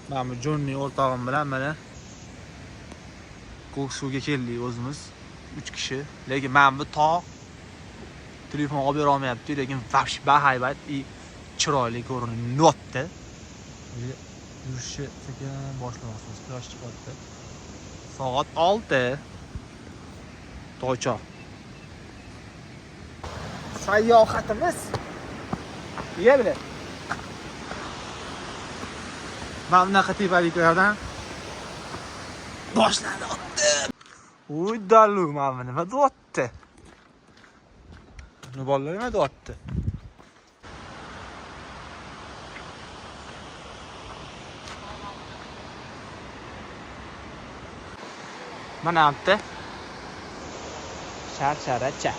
Mana bu Jonni o'rtog'im bilan mana Ko'ksuvga keldik o'zimiz 3 kishi. Lekin mana bu tog' telefon olib bera olmayapti, lekin вообще bahaybat и chiroyli ko'rinyapti. Yurishni sekin boshlamoqchimiz. Quyosh chiqyapti. Soat 6. Toychoq. Sayohatimiz. Nega bile? Mana bunaqa tepaliklardan boshlanyapti. Uy dalu, mana nima deyapti? Bu bolalar nima deyapti? Mana bitta sharsharacha.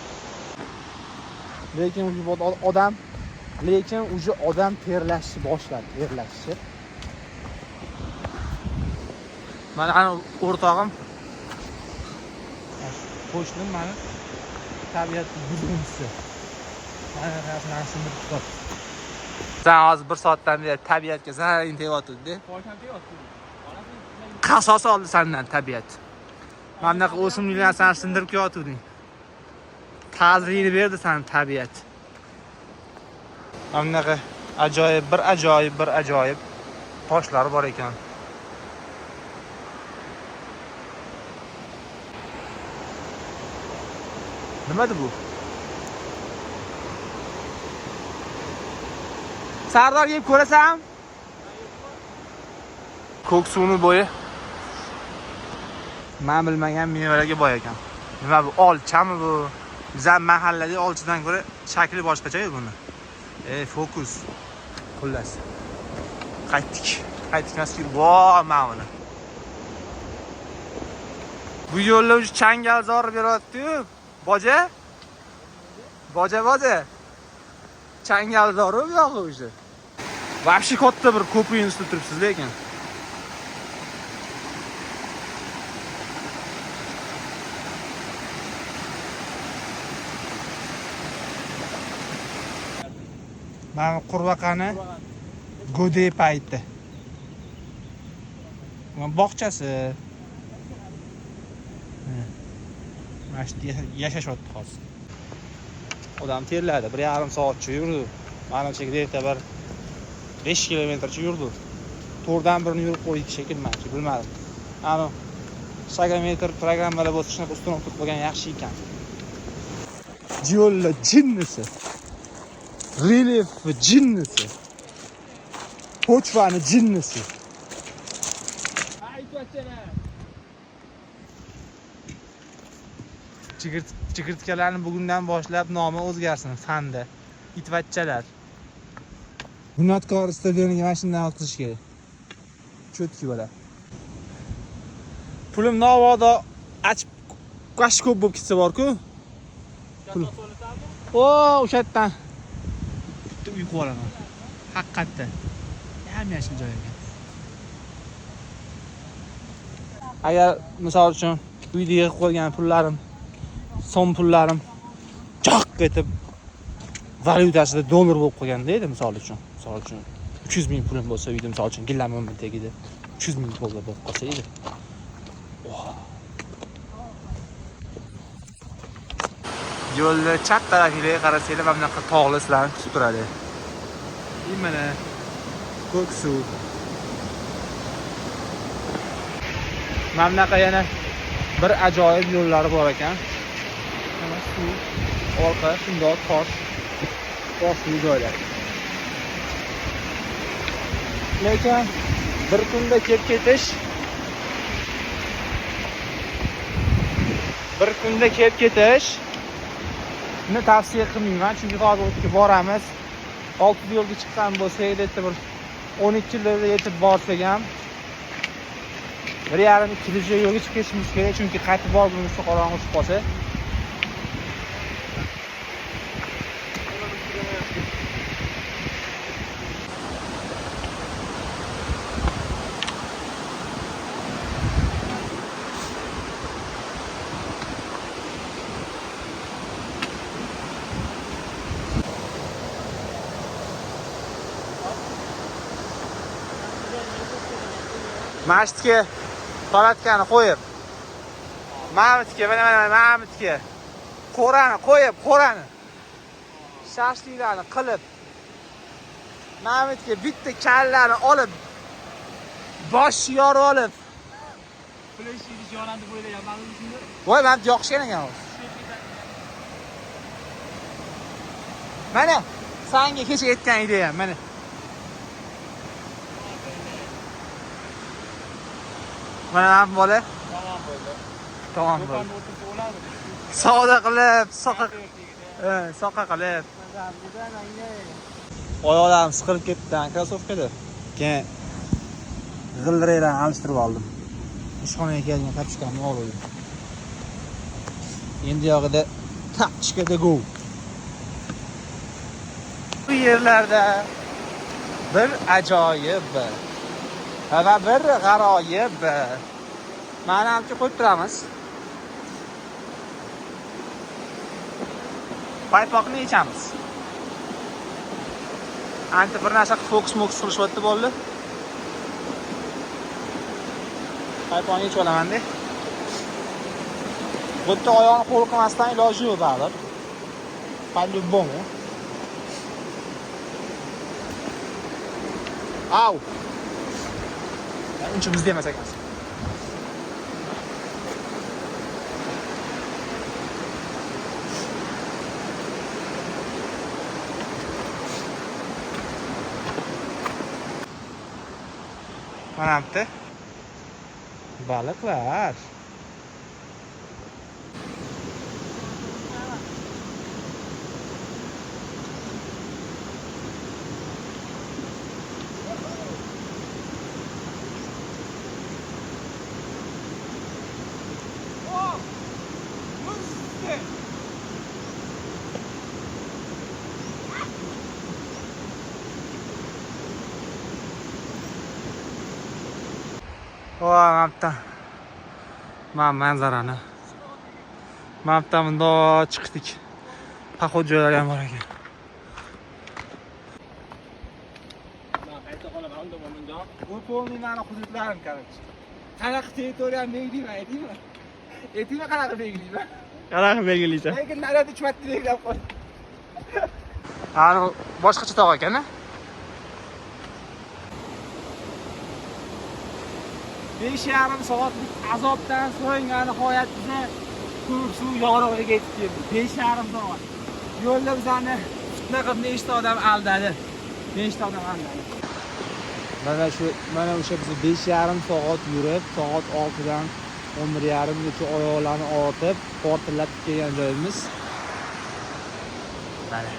Lekin odam, lekin уже odam terlashni boshladi, terlashni. Mana ana o'rtog'im qo'shnim mani tabiat buzg'unchisi. Mana narsani sindirib chiqyapti. Sen hozir 1 soatdan beri tabiatga zarar tegyotgandi. Qasos oldi sendan tabiat. Mana bunaqa o'simliklarni sen sindirib kelyotganding. Taziyini berdi sen tabiat. Mana bunaqa ajoyib bir ajoyib bir ajoyib toshlar bor ekan. Nimadi bu? Sardor kelib ko'rasan? Ko'k suvni bo'yi men bilmagan mevalarga boy ekan. Nima bu? Olchami bu? Bizning mahalladagi olchadan ko'ra shakli boshqacha-ku buni. Fokus. Xullas. Qaytdik. Qaytdik emas, vo, mana buni. Bu yo'lda o'sha changalzor beryapti-yu. Boja? Boja, boja. Changalzor bu yog'i o'sha. Вообще katta bir ko'prikni ustida turibsiz lekin. Mana qurbaqani go'dak payti. Mana bog'chasi. Mana shu yashashyapti hozir. Odam terladi, 1,5 soatcha yurdi. Manimcha erta bir 5 kilometrcha yurdi. 4dan birini yurib qo'ydik shekilli, manimcha, bilmadim. Ana shagometr programmalar bo'lsa shunaqa ustuna turib qo'ygan yaxshi ekan. Yo'llar jinnisi. Relyef jinnisi. Pochvani jinnisi. Chigirtkalarni bugundan boshlab nomi o'zgarsin fanda. Itvachchalar. Bunyodkor stadioniga mana shundan o'tkazish kerak. Cho'tki bola. Pulim navoda achib qash ko'p bo'lib ketsa bor-ku. Pul. O, o'sha yerdan bitta uy qurib olaman. Haqiqatda. Yam-yashil joy ekan. Agar misol uchun uyda yig'ib qo'ygan pullarim, so'm pullarim choq etib valyutasida dollar bo'lib qolganda edi, misol uchun. Misol uchun 300 ming pulim bo'lsa uyda, misol uchun gilamim tagida 300 ming dollar bo'lib qolsa edi. Yo'lni chap tarafiga qarasanglar, mana bunaqa tog'lar sizlarni kutib turadi. Mana ko'k suv. Mana bunaqa yana bir ajoyib yo'llari bor ekan. Mana suv, orqa shundoq tosh, toshli joylar. Lekin bir kunda kelib ketish, bir kunda kelib ketish ni tavsiya qilmayman, chunki hozir o'tga boramiz. 6 yo'lga chiqqan bo'lsak, erta bir 12larda yetib borsak ham 1,5-2 yo'lga chiqib ketishimiz kerak, chunki qaytib borgunimizda qorong'i tushib qolsa. Masjidga palatkani qo'yib, Mamitga, mana mana Mamitga qo'rani qo'yib, qo'rani shashliklarni qilib, Mamitga bitta kallani olib, bosh yorib olib. Flash idish yonadi deb o'ylaganman shunda. Voy, Mamit yoqishgan ekan hozir. Mana sanga kecha aytgan ideyam, mana. Mana ham bola Tamom bo'ldi. tamom bo'ldi. Do'konda o'tirsa bo'ladimi? Savdo qilib, soqa soqa qilib. Oyoqlarim siqilib ketdi krossovkada. Keyin g'ildiraklarni alishtirib oldim. Ishxonaga kelgan tapchkamni oldim. Endi yog'ida tapchkada go. Bu yerlarda bir ajoyib va bir g'aroyib manamcha qo'yib turamiz. Paypoqni yechamiz. Ancha bir narsa qilib fokus-mokus qilishyapti bolalar. Paypoqni yechib olaman-da. Bu yerda oyoqni qo'l qilmasdan iloji yo'q baribir. По-любому. Au. Uncha muzda emas ekan. Mana bu yerda baliqlar. Voy, mana manzarani. Mana bu yerdan bundoq chiqdik. Paxod joylari ham bor ekan. Men qayta qolaman unda bundoq. Bu polniy mani hududlarim, короче. Qanaqa territoriyani belgilayman, aytaymi? Aytaymi qanaqa belgilayman? Qanaqa belgilaysan? Lekin naryoqda 3 marta belgilab qo'ydim. Ani boshqacha tog' ekan-a? 5,5 soatlik azobdan so'ng nihoyat biza ko'p suv yorug'ligiga yetib keldik. 5,5 soat. Yo'lda bizani fitna qilib nechta odam aldadi. Nechta odam aldadi. Mana o'sha biz 5,5 soat yurib, soat 6 dan 11:30 gacha oyoqlarni og'ritib, portillab kelgan joyimiz. Mana.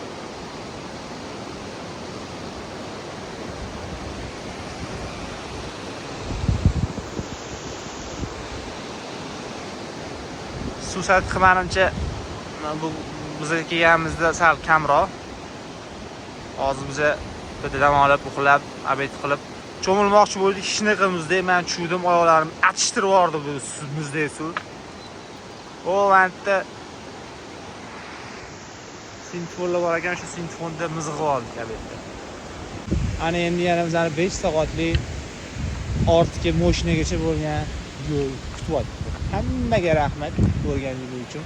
Suv sathi menimcha bu bizga kelganimizda sal kamroq. Hozir biza bitta dam olib, uxlab, obed qilib cho'milmoqchi bo'ldik. Hech nima muzdek, men tushdim, oyoqlarim achishtirib yubordi bu muzdek suv. O, mana bitta sinfonlar bor ekan, shu sinfonda mizg'ib oldik obedda. Ana endi yana bizani 5 soatlik ortga moshinagacha bo'lgan yo'l kutyapti. Hammaga rahmat ko'rganingiz uchun.